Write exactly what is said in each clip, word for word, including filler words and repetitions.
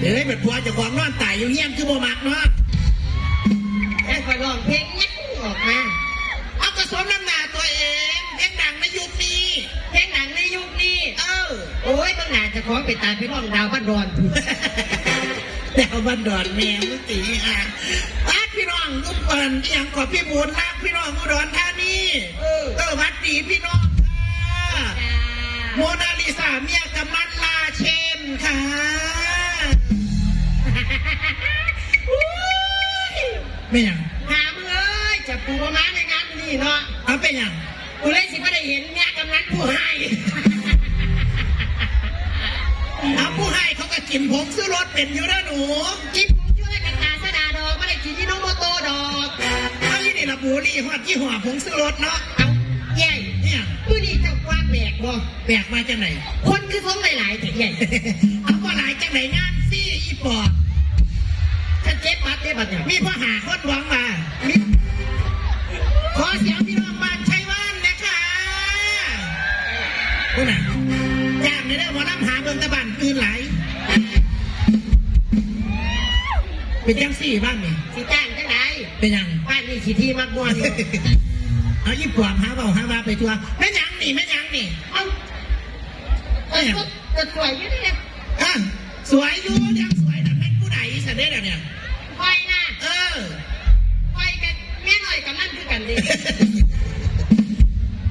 เอ้ย เป็นผัวเจ้าของนอนตายอยู่เฮียนคือบ่มักเนาะ แต่ข้อยร้องเพลงหยังออกมา เอากระสมน้ำหน้าตัวเอง เพลงดังในยุคนี้ เพลงดังในยุคนี้ เออ โอ้ย เบิ่งหน้าเจ้าของเป็นตาไปร้องดาวบ้านดอนพู้น ดาวบ้านดอนแม่มึงตีอ่ะ อ่ะพี่น้องลูกเปิ้นอีหยังก็พี่บุญรักพี่น้องอุดรธานี เออ เออ หวัดดีพี่น้องค่ะ จ้า โมนาลิซาเมียกำนันลาเชนค่ะ แม่นหยัง หามึงเอ้ย จับกูบ่มาในงานนี่เนาะ เอาเป็นหยัง กูเลยสิบ่ได้เห็นเมียกำนันผู้ให้ เอาผู้ให้เขาก็กินผงชูรสเป็นอยู่เด้อหนู กินผงชูรสกับตาสะดาดอก บ่ได้กินที่น้องโมโตดอก เอาอีนี่ละบูลลี่ฮอดยี่ห้อผงชูรสเนาะ เอาใหญ่ เนี่ย มื้อนี้เจ้ากวาดแบกบ่ แบกมาจังไหน คนคือทรงหลายๆ แต่ใหญ่ เอาบ่หลายจังไหน งานฟรีอีปอบ ฉันเก็บบัตรเด้บัตรเนี่ย มีพ่อหาคนหวังมา มี ขอเสียงพี่น้องบ้านชัยว่านนะคะ พู้นน่ะ จ้างได้เด้อ หมอลำหาเบิ่งแต่บ้านอื่นหลาย เป็นจังซี่บ้านนี่ สิจ้างจังได๋ เป็นหยัง บ้านนี่ขี้ถี่มักม่วน เอาอีปอบหาเว้าหาว่าไปทั่ว แม่นหยังนี่ แม่นหยังนี่ เอ้า แม่นหยัง ก็สวยอยู่เด้ อ่ะ สวยอยู่ยังสวยน่ะ เป็นผู้ใดซะเด้อเนี่ย ข่อยน่ะ เออ ข่อยกับเมียน้อยกำนันคือกันเด้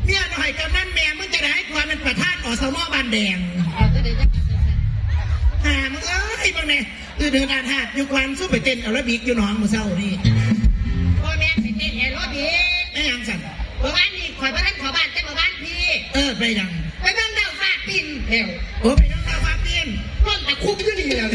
เมียน้อยกำนันแม่มึงจะได้ผัวเป็นประธาน อสม บ้านแดง เอาจะได้จังหวัดจังซั่น อ่า มึงเอ้ย มึงเนี่ย คือเดินอาถรรพ์อยู่กวางสู้ไปเต้นแอโรบิกอยู่หนองมื้อเช้านี่ บ่แม่นไปเต้นแอโรบิก แม่นหยังสั่น เมื่อวานนี้ข่อยบ่ทันเข้าบ้านแต่เมื่อวานพี่ เออ ไปหยัง ไปเบิ่งดาวฟ้าปิ่นแล้ว โอ้ ไปเบิ่งดาวฟ้าปิ่น นอนตะคุบอยู่นี่แล้ว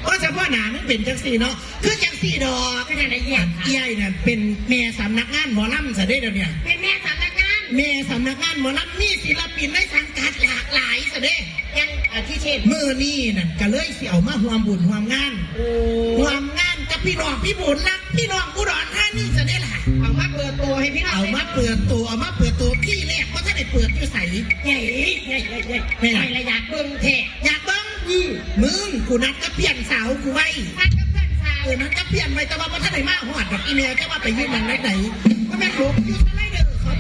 โอ้ เฉพาะหน้ามึงเป็นจังซี่เนาะ คือจังซี่ดอก คือจังได๋เยี่ยมค่ะ เอื้อยน่ะเป็นแม่สำนักงานหมอลำซะเด้เดี๋ยวเนี้ย เป็นแม่สำนักงาน แม่สำนักงานหมอลำ มีศิลปินในสังกัดหลากหลายซะเด้ อย่าง อาทิเช่น มื้อนี้นั่นก็เลยสิเอามาร่วมบุญร่วมงาน โอ้ ร่วมงานกับพี่น้องพี่บุญรัก พี่น้องอุดรธานีซะเด้ล่ะ เอามาเปิดตัวให้พี่น้อง เอามาเปิดตัว เอามาเปิดตัวที่แรก บ่ทันได้เปิดอยู่ไส ใหญ่ ใหญ่ ใหญ่ ใหญ่ แม่นหยัง ใหญ่ละอยากเบิ่งแท้ อยากเบิ่ง อืม มึง กูนัดกับเพี้ยนสาวกูไว้ นัดกับเพื่อนสาว เออ นัดกับเพี้ยนไว้ แต่ว่าบ่ทันได้มาฮอดดอก อีแม่จะว่าไปอยู่หม่องไหนๆ บ่แม่นหลงอยู่สไลเดอร์เขา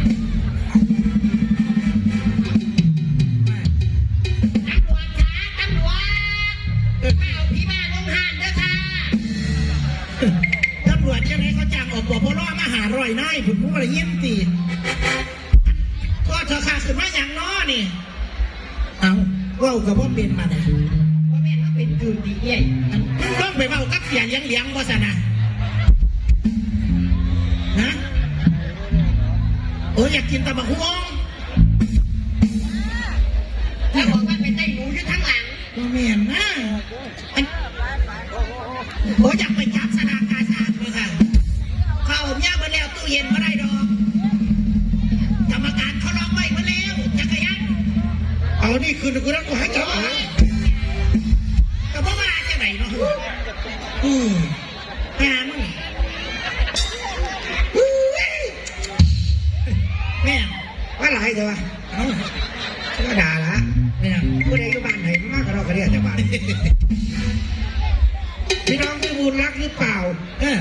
ตำรวจคะ ตำรวจ เออ มาเอาผีบ้าลงห้านเด้อค่ะ ตำรวจจังได๋ เขาจ้าง อปปร มาห้าร้อยนาย พุ้น มึงบ่ได้ยินติ ก็เถาะค่ะ ขึ้นมาหยังน้อนี่ เอ้า เว้าก็บ่เป็นบาดนี้ บ่แม่นว่าเป็นกืนติเอื้อย อัน มึงลองไปเว้ากับเสียเหลียงๆ บ่ซั่นน่ะ ฮะ โอ้ย อยากกินตำบักหุ่ง แล้วบอกว่าไปไต่หมูอยู่ทางหลัง บ่แม่นนะ อัน โอ้ย อยากไปจับสลากกาชาดเลยค่ะ เขาเอาเมียเบิดแล้ว ตู้เย็นบ่ได้ดอก กรรมการเขาล็อกไว้เบิดแล้ว จักรยาน เอานี่คืนกูนะ กูหาจับเอา ก็บ่ว่าจังได๋เนาะ อืม หามึง แม่ง ว่าหลายเถอะวะ เอ้า ธรรมดาละ แม่ง ผู้ใดอยู่บ้านไหนมากกว่าเราก็เรียกแต่บ้าน พี่น้องพี่บุญรักหรือเปล่า เออ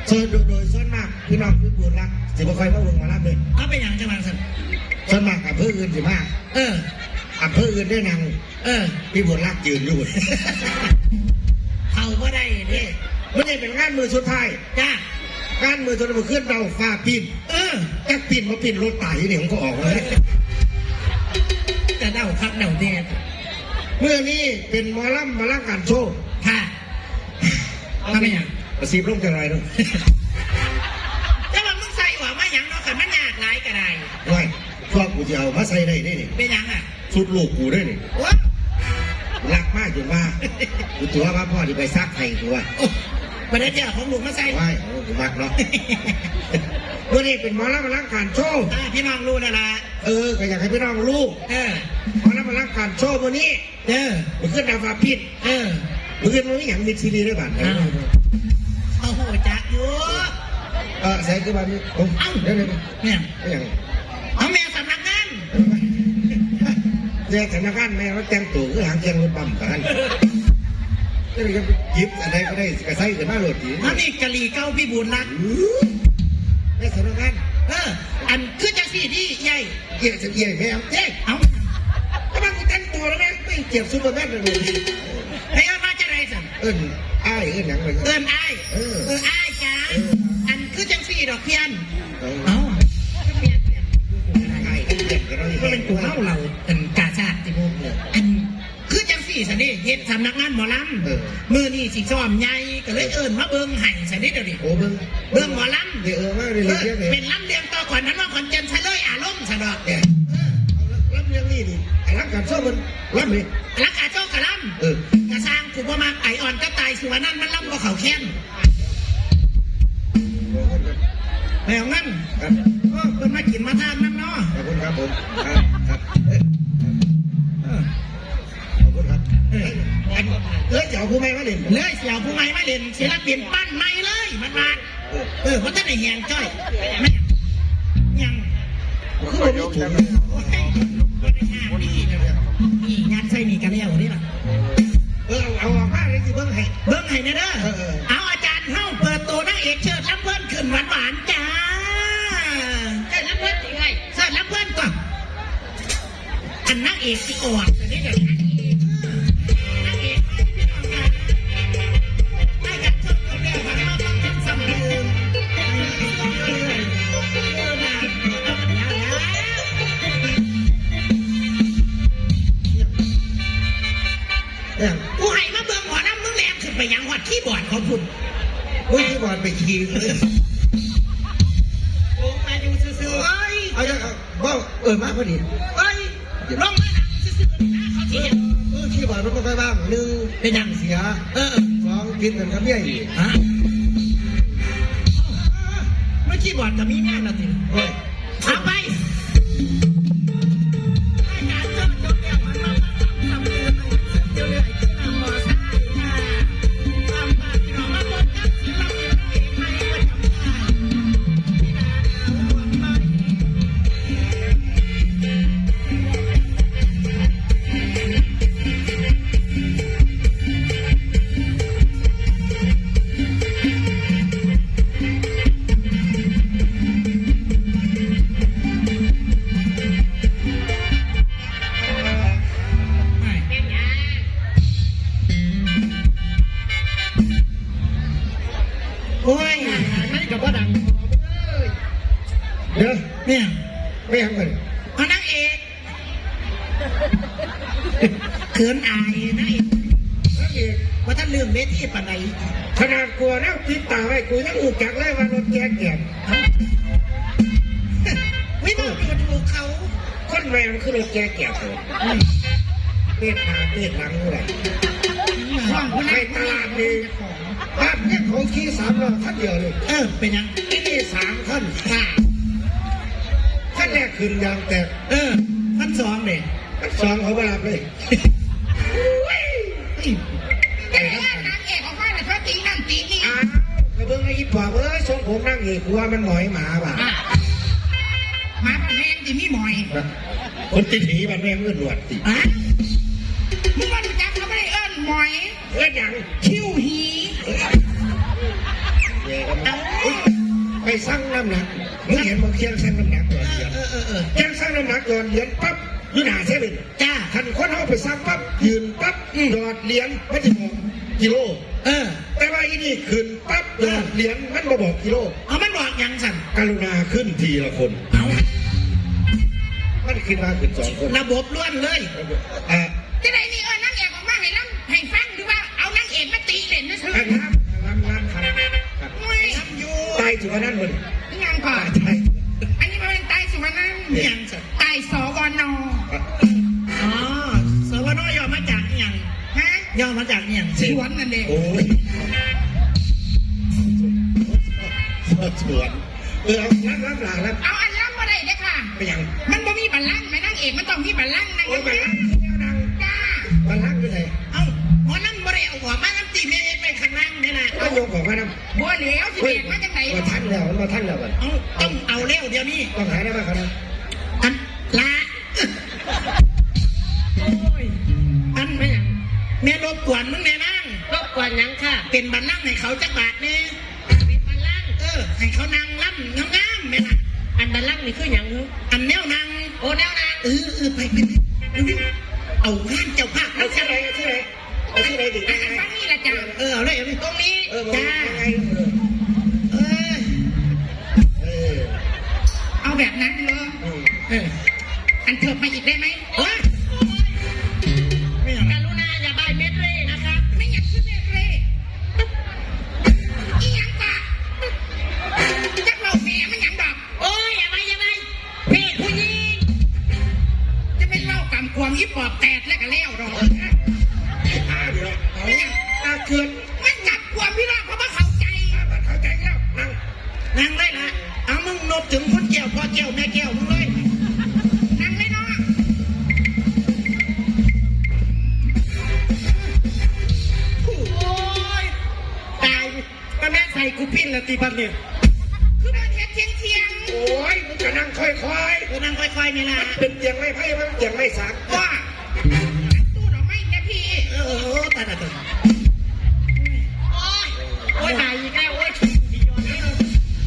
ส่วนโดย โดยส่วนมาก พี่น้องพี่บุญรัก สิบ่ค่อยมาเบิ่งหมอลำเด้ เอาไปหยังจังหวัดซั่น ส่วนมากอำเภออื่นสิมา เออ อำเภออื่นได้นาง เออ พี่บุญรักยืนอยู่ เข้าบ่ได้เด้ มื้อนี้เป็นงานมื้อสุดท้าย จ้า งานมื้อสุดท้าย มื้อคืนดาวฟ้าปิ่น เออ จักปิ่นบ่ปิ่น รถตายอยู่นี่ ผมก็ออกเลย แต่เดาคักเดาแน่ มื้อนี้เป็นหมอลำมาลังการโชว์ ค่ะ ทำไมอ่ะ กระซิบลงจังไรเนาะ แต่ว่ามึงใส่หัวมาหยังเนาะ คันมันยากหลายก็ได้ โอ้ย พวกกูจะเอามาใส่ได้นี่นี่ เป็นหยังอ่ะ สุดลูกกูได้นี่ โอ้ รักมากจนว่า กูตัวมาพ่อที่ไปซักให้กูว่า โอ้ บ่ได้เจ้าของลูกมาใส่ ว้าย โอ้ กูมักเนาะ มื้อนี้เป็นหมอลำอลังการโชว์ อ่า พี่น้องรู้แล้วล่ะ เออ ก็อยากให้พี่น้องรู้ เออ หมอลำอลังการโชว์มื้อนี้ เออ มื้อคืนดาวฟ้าปิด เออ มื้อคืนมันมีหยังมิดซีรีส์ด้วยบัด อ้าว เขาฮู้จักอยู่ เออ ใส่คือว่ามี โอ้ เอ้า เดี๋ยวๆๆ เนี่ย ไม่หยัง เอาแม่สำนักงาน แม่สำนักงานแม่มาแต่งตัวคือหางเครื่องรถบัมกัน หยิบอันใดก็ได้กระใส่ขึ้นมาโลดทีอันนี้กะหรี่เก่าพี่บุญรักแม่สำนักงานเอออันคือจังสี่นี่ใหญ่เอี่ยเอี่ยแม่เจ๊เอาก็มันแต่งตัวแล้วแม่ไม่เกียดซูเปอร์แมนเลยไอ้เอามาจะไรสั่นเอิ้นอ้ายเอิ้นหยังไปเอิ้นอ้ายเออเอออ้ายจ้าเอออันคือจังสี่ดอกเพี้ยนเออเอ้าเปลี่ยนเปลี่ยนอ้ายเอิ้นเปลี่ยนก็ได้ก็เป็นกลุ่มเฮาเราเป็นกาชาดที่พวกเนี่ยอัน คือจังสี่สันนี่เฮ็ดสำนักงานหมอลำเออมื้อนี้สิซ้อมใหญ่ก็เลยเอิ้นมาเบิ่งให้สันนี่เดี๋ยวนี้โอ้เบิ่งเบิ่งหมอลำเดี๋ยวเออมาเรียนเรียนเลยเป็นลำเลียงต่อขวัญทั้งน้องขวัญเจนซะเลยอารมณ์สะดอกเนี่ยเออเอาลำเลียงนี่นี่ไอ้ลำการซ้อมมันลำนี่ลำการซ้อมกับลำเออกระสร้างกูบ่มักไอ้อ่อนกับตายสุวรรณันท์มันลำบ่เข้าแค้น แม่ของนั่นครับก็เพิ่นมากินมาทานนั่นเนาะขอบคุณครับผมครับครับเอ้ยเออขอบคุณครับเอ้ยอันเอ้ยเจ้าผู้ใหม่มาเล่นเลยเสียวผู้ใหม่มาเล่นศิลปินปั้นใหม่เลยมันมาเออเออเพราะท่านได้แหงจ้อยแม่ยังคือบ่มีถุงโอ้ยบ่ได้งานนี่เลยนี่งานใส่นี่กันแล้วนี่ล่ะ เออเอาเอาออกมาเลยสิเบิ่งให้เบิ่งให้แน่เด้อเออเออเอาอาจารย์เฮาเปิดตัวนางเอกเชิดลำเพลินขึ้นหวานๆจ้าเชิดลำเพลินสิเอ้ยเชิดลำเพลินก่อนอันนางเอกสิออกจะได้แบบนางเอกนางเอกอาจารย์เชิดลำเพลินหันมาฟังคำสั่งเดิม เนี่ยกูให้มาเบิ่งหมอลำมึงแลนขึ้นไปหยังฮอดคีย์บอร์ดของคุณอุ้ยคีย์บอร์ดไปขี่เลยโอ้มาอยู่ซื่อๆเอ้ยเอาจะเอาบ่เออมาพอดีเอ้ยลงมานั่งซื่อๆนี่นะเขาสิเห็นเออคีย์บอร์ดมันบ่ค่อยว่างหนึ่งเป็นหยังเสียเออสองผิดกันกับเมียอีกฮะเมื่อคีย์บอร์ดก็มีงานน่ะติโอ้ย เอาไปโอ้ยไม่กับว่าดังเด้อเนี่ยไม่ยังกันเอานางเอก เขินอายนะเอกนางเอกว่าท่านลืมเวทีปานใดขนาดกลัวแล้วติดตาไว้กูยังอู้จักเลยว่ารถแจ๊กแก่นวิบากดูถูกเขาคนแม่มันคือรถแจ๊กแก่นเลยเตะหน้าเตะหลังเท่าไหร่ในตลาดนี่บ้านเนี่ยของขี่สามล้อคันเดียวเลยเออเป็นยังที่นี่สามคันค่ะคันแรกขึ้นยางแตกเออคันสองเนี่ย สองเขาบ่รับเลยแต่ว่านางเอกออกมาน่ะเขาตีนั่นตีนี่อ้าวกระเบื้องไอ้อีปอบเอ้ยทรงผมนางเอกกูว่ามันหมอยหมาว่ะอ่ะหมาพันแมงที่มีหมอยคนติดหีมันแม่งเอื้อนหนวดติอ่ะมึงว่ารู้จักเขาไม่ได้เอิ้นหมอยเอิ้นหยังคิ้วหีเอ้ยเอามาอุ๊ยไปสั่งน้ำหนักมึงเห็นบ่เคียงสั่งน้ำหนักหยอดเหรียญเออเออเออเคียงสั่งน้ำหนักหยอดเหรียญปั๊บ อยู่หน้าเซเว่นจ้าคันคนเฮาไปสั่งปั๊บยืนปั๊บอืมหยอดเหรียญมันสิบอกกิโลเออแต่ว่าอีนี่ขึ้นปั๊บหยอดเหรียญมันบ่บอกกิโลเอามันบอกหยังสั่นกรุณาขึ้นทีละคนเอามันขึ้นมาขึ้นสองคนระบบล้วนเลยอ่ะจะได้นี่เออนางเอกออกมาให้ลำให้ฟังหรือว่าเอานางเอกมาตีเล่นนะเธออ่ะงามงามงามครับครับโอ้ยลำอยู่ตายสุวรรณันท์หมด อิหยังก่อนตายอันนี้มันเป็นตายสุวรรณันท์อิหยังสิตายสวนอ๋อสวนย่อมาจากอิหยังฮะย่อมาจากอิหยังสวนนั่นเองโอ้ยสวนเออเอารับรับหลานรับเอาอันรับบ่ได้เด้อค่ะเป็นหยังมันบ่มีบัลลังก์แม่นางเอกมันต้องมีบัลลังก์นั่งโอ้ยบัลลังก์คือแนวนั่งจ้าบัลลังก์อยู่ไหนเอ้าหมอลำบ่ได้เอาออกมานำตีแม่เอกไปข้างล่างเด้อนะก็ยกออกมานำ บ่แล้วสิแบกมาจังได๋บ่ทันแล้วมันบ่ทันแล้วบัดเอ้าต้องเอาแล้วเดี๋ยวนี้ต้องหาได้บ้างครับอันละโอ้ยอันแม่หยังแม่ลบ กวนมึงแน่นาง รบกวนหยังค่ะ เป็นบัลลังก์ให้เขาจักบาทแน่ เป็นบัลลังก์ เออ ให้เขานั่งลำงามๆแม่น่ะ อันบัลลังก์นี่คือหยังหือ อันแนวนั่ง โอ้ แนวนั่ง เออเออไปไปไปเร็วๆเอางานเจ้าภาพ เอาชื่ออะไร เอาชื่ออะไร เอาชื่ออะไรดี อ่ะ อันนี้แหละจ้ะ เออ เอาเลย เอาเลย ตรงนี้ เออ จ้า ยังไง เออ เออ เออ เอาแบบนั้นเลย เออ เออ อันเถิบมาอีกได้ไหม เฮ้ย ไม่เอา กรุณาอย่าบายเมดเร่นะคะ ไม่อยากขึ้นเมดเร่ อีหยังปะ จักเว้าแม่มันหยังดอก โอ้ย อย่าไป อย่าไป เพศผู้หญิง จะเป็นเล่ากำกวมอีปอบแตดแล้วก็แล้วดอก อ่า เดี๋ยว ไม่หยัง ตาเกิด มันจับกวมพี่น้องเพราะว่าเข้าใจ อ่า มันเข้าใจแล้ว นั่ง นั่งเลยล่ะ เอามึงนบถึงคุณแก้ว พ่อแก้ว แม่แก้วมึงเลย นั่งเลยเนาะ โอ้ย ตาย ก็แม่ใส่กูปิ้นละตีบัดเนี่ย คือมันเฮ็ดเที่ยงเที่ยง โอ้ย มึงก็นั่งค่อยๆ เออ นั่งค่อยๆนี่ล่ะ มันเป็นเตียงไม้ไผ่ มันเตียงไม้สัก ว่า ตู้ดอกไม้เนี่ยพี่ เออ เออ ตายตายตาย โอ้ย โอ้ย ตายอีกแล้ว โอ้ย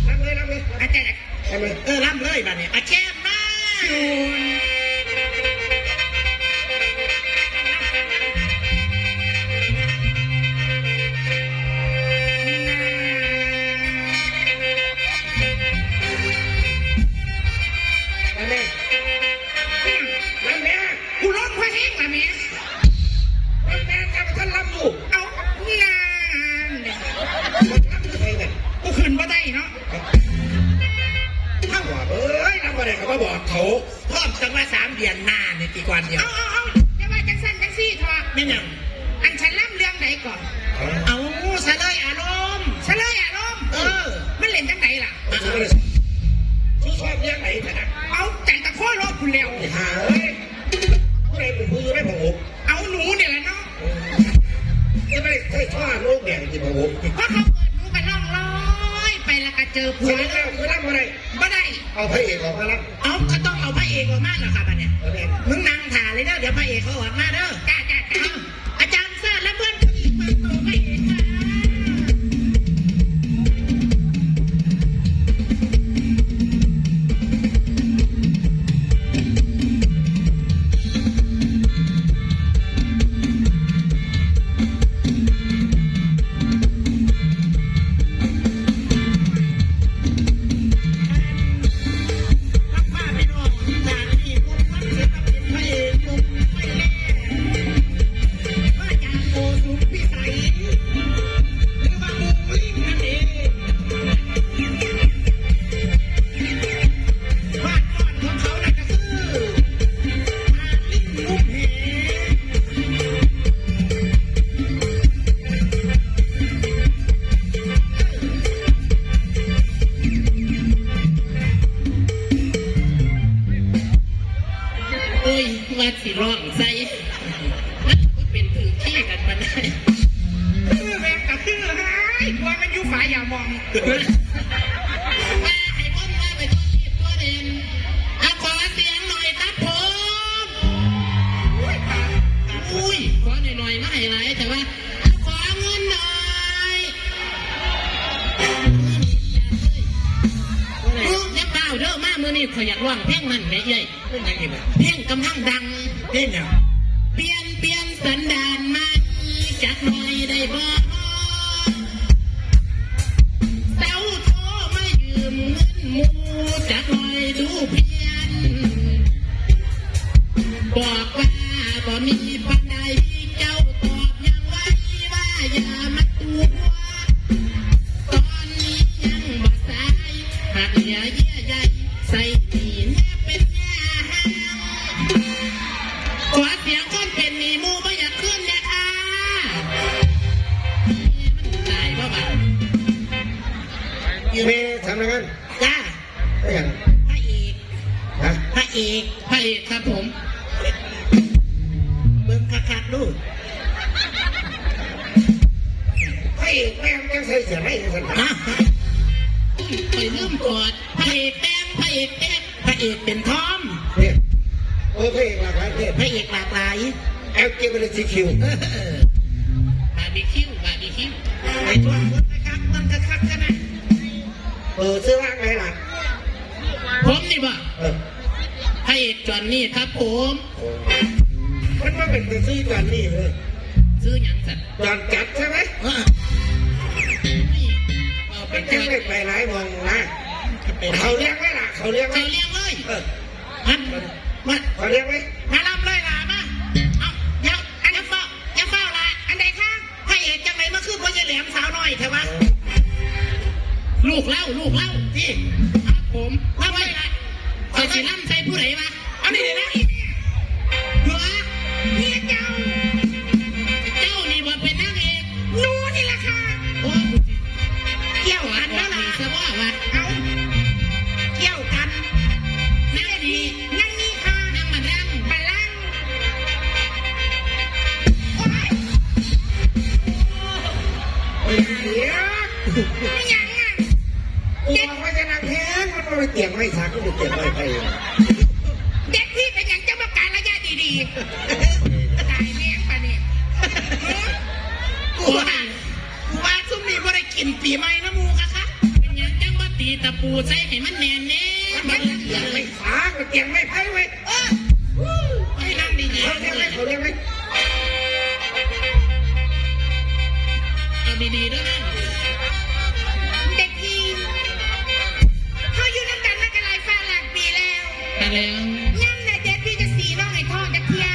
นั่งเลย นั่งเลย อาจารย์ ใช่ไหม เออ ล่ำเลยบัดนี้ อาแคมมา นั่นแหละ นั่นแหละ กูร้องเพลงละแม่ มันแม่นครับ ท่านรับอยู่ เอา นานเนี่ย มันรับอยู่ไสเนี่ย กูขึ้นบ่ได้เนาะ ถ้าบอก เอ้ย รับบ่ได้ก็มาบอกเขา พร้อมจังว่าสามเดือนหน้านี่ตีก่อนเดียว เอา เอา เอา อย่าว่าจังซั่นจังซี่เถาะ แม่นหยัง อันฉันล่ำเรื่องใดก่อน เอา สะเลยอารมณ์ สะเลยอารมณ์ เออ มันเล่นจังใดล่ะ เอา สะเลย สู้ชอบเรื่องไหนเถอะนะ เอาจันตะโคโลกคุณแล้ว ไอ้ห่าเอ้ย ผู้ใดเป็นผู้อยู่ในผงอบ เอาหนูเนี่ยแหละเนาะ จะไม่ได้ใช้ท่อโลกแดงกินผงอบ เพราะเขาเปิดหนูกับน้องร้อย ไปแล้วก็เจอผัว สรุปแล้วคือรับบ่ได้ บ่ได้ เอาพระเอกออกมารับ เอาก็ต้องเอาพระเอกออกมาเหรอครับอันเนี้ย เอาแม่น มึงนั่งถ่าเลยเด้อ เดี๋ยวพระเอกเขาออกมาเด้อ จ้า จ้า จ้า เอา อาจารย์เสิร์ชและเพื่อนผู้หญิงเปิดตัวพระเอกค่ะ พาพี่น้องจากที่พวกมันศิลปินพระเอกหนุ่มไฟแรง มาจากโกสุมพิสัย หรือว่าบูงลิงนั่นเอง บ้านอ่อนของเขานั่นก็คือบ้านลิงลุ่มแห โอ้ย ว่าสิร้องใส่ มันเป็นถือขี้กันปานใด คือแม่งกะคือหาย ว่ามันอยู่ฝ่ายอย่ามอง ว่าให้วนว่าไปตัวรีบตัวเด่น อ่ะ ขอเสียงหน่อยครับผม อุ้ย ขอหน่อยๆ มาให้หลาย แต่ว่า ขอเงินหน่อย ลูกอย่าเปล่าเด้อ มามื้อนี้ข้อยอยากร้องเพลงนั่นแหมเอ้ย เป็นหยังอีกอะ เพลงกำลังดัง เพลงหยัง เปลี่ยน เปลี่ยนสันดานใหม่จักหน่อยได้บ่ เซาโทรมายืมเงินหมู่จักหน่อยดูเพียน บอกว่าบ่มีปานใด เจ้าตอบยังไวว่าอย่ามาตัว ตอนนี้ยังบ่สาย หากเหลือเยื่อใย ใส่หนี้แนบเป็นหน้าห้าง ขอเสียงคนเป็นหนี้หมู่บ่อยากคืนแน่ค่ะ ตายบ่บาด อีเมลสำนักงาน จ้า ไม่อย่าง พระเอก ฮะ พระเอก พระเอกครับผม เบิ่งคักๆดู พระเอกแม่งยังใส่เสื้อในอยู่ซั่น ฮะ ไปลืมกอด พระเอกแดง พระเอกแดง พระเอกเป็นทอม เนี่ย โอ้ พระเอกหลากหลายเพศ พระเอกหลากหลาย แอล จี บี ที คิว เออ ไอ้ตัวคนกระคักมันกระคักกันนะ เออ ชื่อว่าไงล่ะ ผมนี่บ่ เออ พระเอกจอห์นนี่ครับผม มันมาเป็นชื่อจอห์นนี่เลย ชื่อหยังสัตว์ จอห์นจัดใช่ไหม เออ นี่ เอาไป มัน เจ จัง อ ได้ไปหลายหม่องนะ เขาเลี้ยงไว้ล่ะ เขาเลี้ยงไว้ เขาเลี้ยงเลย เออ มัน มัน เขาเลี้ยงไว้ มาลำเลยล่ะ มา เอา เดี๋ยว อันนี้เฝ้า อย่าเฝ้าล่ะ อันใดคะ พระเอกจังไหนมาคือพ่อใหญ่แหลมสาวน้อยแท้วะ ลูกเล่า ลูกเล่า ที่ ครับผม ลำเลยล่ะ ข้อยสิลำใส่ผู้ใดวะ เอานี่เลยนะ หัว เมียเจ้า เจ้านี่บ่เป็นนางเอก หนูนี่ล่ะค่ะ โอ้ เกี่ยวกันแล้วล่ะ สะว่าว่ะ เอา เกี่ยวกัน นั่งดี นั่งนี่ค่ะ นั่งบัลลังก์ บัลลังก์ โอ๊ย โอ๊ย เดี๋ยว ไม่ยังอ่ะ กูบอกว่าจะนั่งแทน มันบ่ไปเตียงไม่สัก ก็ไปเตียงไม่ไป เด็กพี่เป็นหยังจะมาการระยะดีๆ ตายแม่งปะเนี่ย กูว่า กูว่าซุมนี้บ่ได้กินปีใหม่นะหมู่กะคะ เป็นหยังจังบ่ตีตะปูใส่ให้มันแน่นแน่ มันเตียงไม่สัก มันเตียงไม่ไผ่เว้ย เออ ไอ้นั่งดีๆ เขาเรียกไหม เขาเรียกไหม เอาดีๆ ด้วยนะ เด็กพี่ เขาอยู่นำกันมากันหลายฟ้าหลายปีแล้ว แต่แล้ว ย่ำน่ะเด็ดพี่จะสีน้องให้ทองจักเที่ย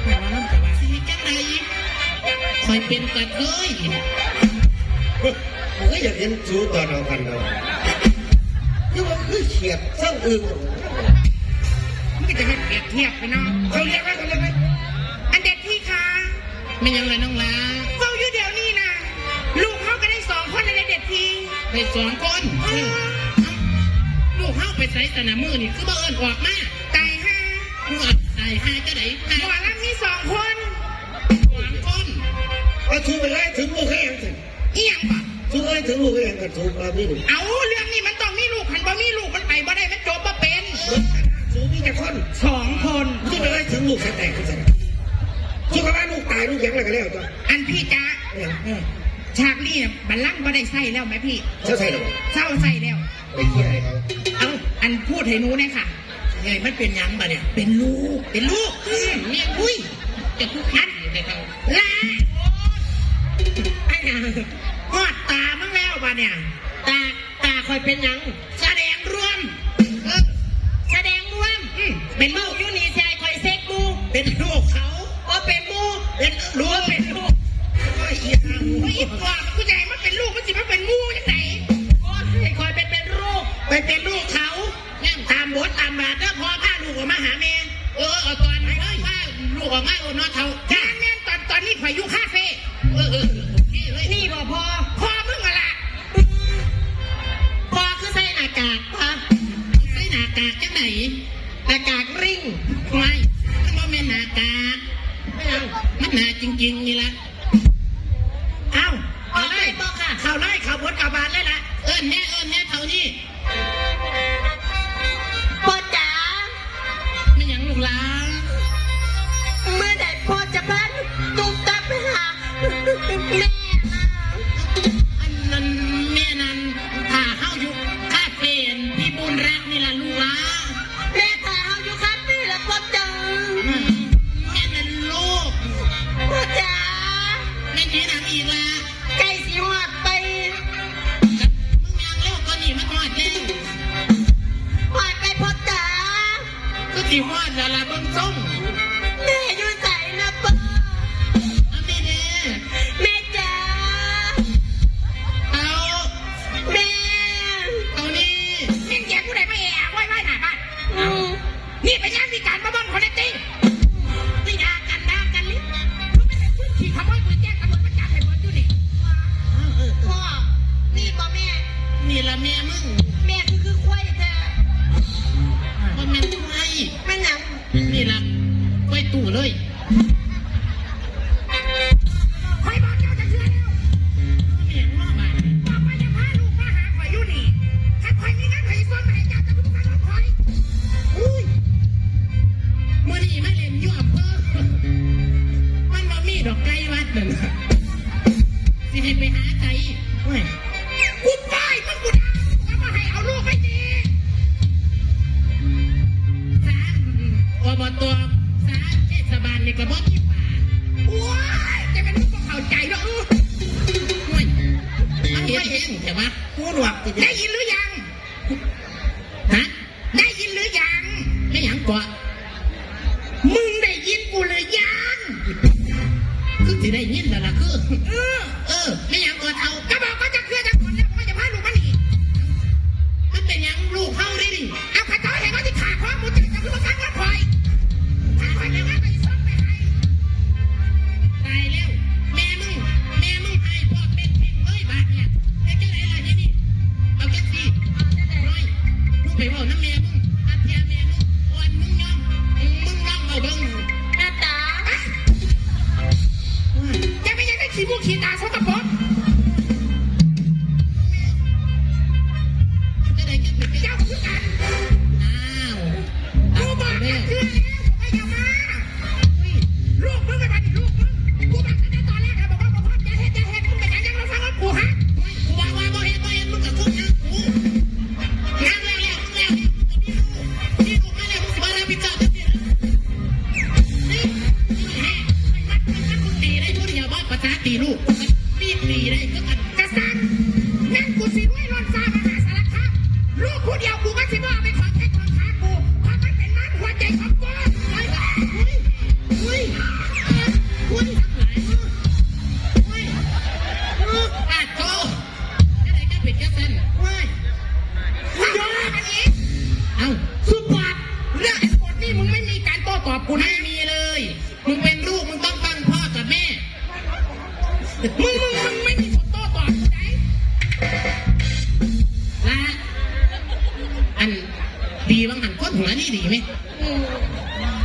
หัวน้ำจะมา สีจังไหน คอยเป็นกระเทย เฮ้ย อยากเห็นสูตอนเอากันเนาะ คือว่าคือเขียดเซิ่งอึ่ง มันก็จะให้เปรียบเทียบไปเนาะ เขาเรียกไหม เขาเรียกไหม อันเด็ดพี่คะ ไม่ยังเลยน้องลา เฝ้าอยู่เดี๋ยวนี้นะ ลูกเขาก็ได้สองคนเลยเด็ดพี่ ได้สองคน เออ ลูกเขาไปใส่สนามมือนี่คือบ่เอิ้นออกมา ตายห่า ลูกตายห่าจะไหน หมอลำมีสองคน สองคน เอาถือไปเลย ถึงลูกให้ยังถึง อีหยังบ่ ถือไปเลย ถึงลูกให้ยังกัน ถือมาพี่หนึ่ง เอา เรื่องนี้มันต้องมีลูก คันบ่มีลูกมันไปบ่ได้ มันจบบ่เป็น ถือมีจักคน สองคน ถือไปเลย ถึงลูกแตกกันสิ ถือไปว่าลูกตายลูกหยังอะไรก็แล้วจ้ะ อันพี่จ๊ะ เนี่ย เออ ฉากนี้น่ะบัลลังก์บ่ได้ใส่แล้วไหมพี่ เศร้าใส่แล้วบ่ เศร้าใส่แล้ว ไปเที่ยวให้เขา เอา อันพูดให้หนูเนี่ยค่ะ ไงมันเป็นหยังบ่เนี่ย เป็นลูก เป็นลูก อืม เนี่ย อุ้ย จะพูดอัน ให้เขา ลา ไอ้หยัง ฮอดตามึงแล้วบ่เนี่ย ตา ตาคอยเป็นหยัง แสดงร่วม เออ แสดงร่วม อืม เป็นลูกอยู่นี่ สิให้คอยเซ็กหมู่ เป็นลูกเขา บ่เป็นหมู่ เป็นลูก เป็นลูก โอ้ย อีห่า โอ้ย อีปอบ กูจะให้มันเป็นลูก มันสิมาเป็นหมู่จังได๋ โอ้ย ให้คอยไปเป็นลูก ไปเป็นลูกเขา ตามบทตามบาทเด้อ พ่อพาลูกออกมาหาแม่ เออ เอาตอนนี้เลย พาลูกออกมา โอ้ เนาะ เฒ่า จ้า แม่น ตอน ตอนนี้ข่อยอยู่คาเฟ่ เออ เออ โอเคเลย นี่บ่พ่อ พ่อมึงอะล่ะ พ่อคือใส่หน้ากากวะ ใส่หน้ากากจังไหน หน้ากากลิง ไม่ มันบ่แม่นหน้ากาก ไม่เอา มันหน้าจริงๆ นี่ละ เอ้า เอาเลย เอาเลยบ่ค่ะ เข้าเลย เข้าบทเข้าบาทเลยล่ะ เอิ้นแน่ เอิ้นแน่ เฒ่านี่ พ่อจ๋า ไม่หยังลูกหลาน เมื่อใดพ่อจะพาตุ๊กตาไปหาแม่นะ อันนั้นแม่นั้น ถ้าเฮาอยู่คาเฟ่พิบูลรักษ์นี่ล่ะลูกหลาน แม่ถ้าเฮาอยู่คาเฟ่แล้วพ่อจ๋า อืม แม่นั้นลูก พ่อจ๋า แม่นเฮ็ดหยังอีกล่ะ ใกล้สิฮอดไป มึงย่างเร็วกว่านี้มันฮอดแล้ว ฮอดไปพ่อจ๋า คือสิฮอดแล้วล่ะเบิ่งทรง แม่อยู่ไสนะพ่อ เอาแม่เด้อ แม่จ๋า เอา แม่ เอานี่ แม่นเสียงผู้ใดมาแอะอะโวยวายหน้าบ้าน อืม นี่เป็นงานพิการมาเบิ่งคนในติ๊ก นี่ด่ากันด่ากันนี่ มึงไม่ได้พูดขี่ขโมยปืนแจ้งตำรวจมาจับให้หมดอยู่นี่ พ่อ นี่บ่แม่ นี่ละแม่มึง แม่คือคือควายแท้ บ่แม่นควาย แม่นหยัง นี่ละควายตู้เลย ข่อยบอกเจ้าจักเทื่อแล้ว แม่นว่าบาด บอกว่าอย่าพาลูกมาหาข่อยอยู่นี่ ถ้าข่อยมีเงินข่อยสิส่งมาให้เจ้า แต่มึงบ่ฟังข่อย อุ้ย มื้อนี้มาเล่นอยู่อำเภอ มันบ่มีดอกไก่วัดนั่นน่ะ สิให้ไปหาใส เฮ้ย กูป้ายมึง กูด่ามึง กูก็มาให้เอาลูกไปตี ศาล อบต ศาลเทศบาลนี่ก็บ่มีป่า โอ้ย จะเป็นลูกบ่เข้าใจเนาะ เฮ้ย เอาเฮ็ดแฮงแท้วะ หูหนวกติ ได้ยินหรือยัง ฮะ ได้ยินหรือยัง ไม่หยังเกาะ มึงได้ยินกูหรือยัง คือสิได้ยินแล้วล่ะ คือ เออ เออ ไม่หยังเกาะเฒ่า ก็บอกว่าจะเคลียร์จะขนแล้ว ก็จะพาลูกมานี่ มันเป็นหยังลูกเฮาได้ดิ เอาข้าเจ้าเห็นว่าที่ขาข้อมูลจัง จะคือมาฟังว่าคอย ถ้าคอยไม่ว่าไปซ่อมไปให้ ตายแล้ว แม่มึง แม่มึงให้พ่อเป็นเพ่งเลยบาดเนี่ย เป็นจังได๋ล่ะนี่นี่ เอาจังซี่ น้อย มึงไปเว้านำแม่มึง อาเทียแม่มึง อ่อนมึงยอม มึงลองเว้าเบิ่ง แม่จ๋า จะไปยังได้ขี้มูกขี้ตาสกปรก จะได้จังเป็นเจ้าคือกัน อ้าว กูบอกแล้ว เชื่อแล้ว มึงก็อย่ามา ลูกมึงไปบัดนี้ลูกมึง กูบอกตั้งแต่ตอนแรกแล้ว บอกว่าบ่พร้อมจะเฮ็ด จะเฮ็ด มึงไปยังยังมาฟังว่ากูฮะ กูบอกว่าบ่เฮ็ด บ่เฮ็ด มึงก็คุยนะกู งานแล้วแล้ว แล้ว แล้ว มึงก็มีลูก มีลูกมาแล้ว มึงสิมารับผิดชอบจังซี่เหรอ นี่ นี่แหละ ไปวัด ไปวัด มึงตีได้ผู้เดียวบ่ ภาษาตีลูก มีตีได้คือกัน กะซัง แม่นกูสิรวยล้นฟ้ามหาสารคาม ลูกผู้เดียวกูก็สิบ่เอาไปขอแข้งขอขากู เพราะมันเป็นม้ามหัวใจของกู เฮ้ย เฮ้ย เฮ้ย เฮ้ย ทั้งหลาย เฮ้ย เฮ้ย ปาดโต จังได๋ก็เป็นจังซั่น เฮ้ย มึงยอมอันนี้ เอ้า สุดยอด เรื่องไอ้กฎนี่มึงไม่มีการโต้ตอบกูนะ ไม่มีเลย มึงเป็นลูก มึงต้องฟังพ่อกับแม่ มึง มึง มึงไม่มีบทโต้ตอบกูไหน ละ อัน ดีบางหันคนหัวนี่ดีไหม อืม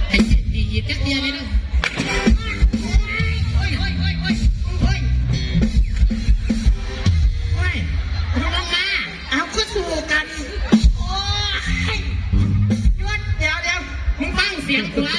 ไอ้ดีอีกจักเดียวเลยนะ โอ้ย โอ้ย โอ้ย โอ้ย โอ้ย โอ้ย โอ้ย มึงลงมา เอาคือสู้กัน โอ้ย หยุด เดี๋ยว เดี๋ยว มึงฟังเสียงกู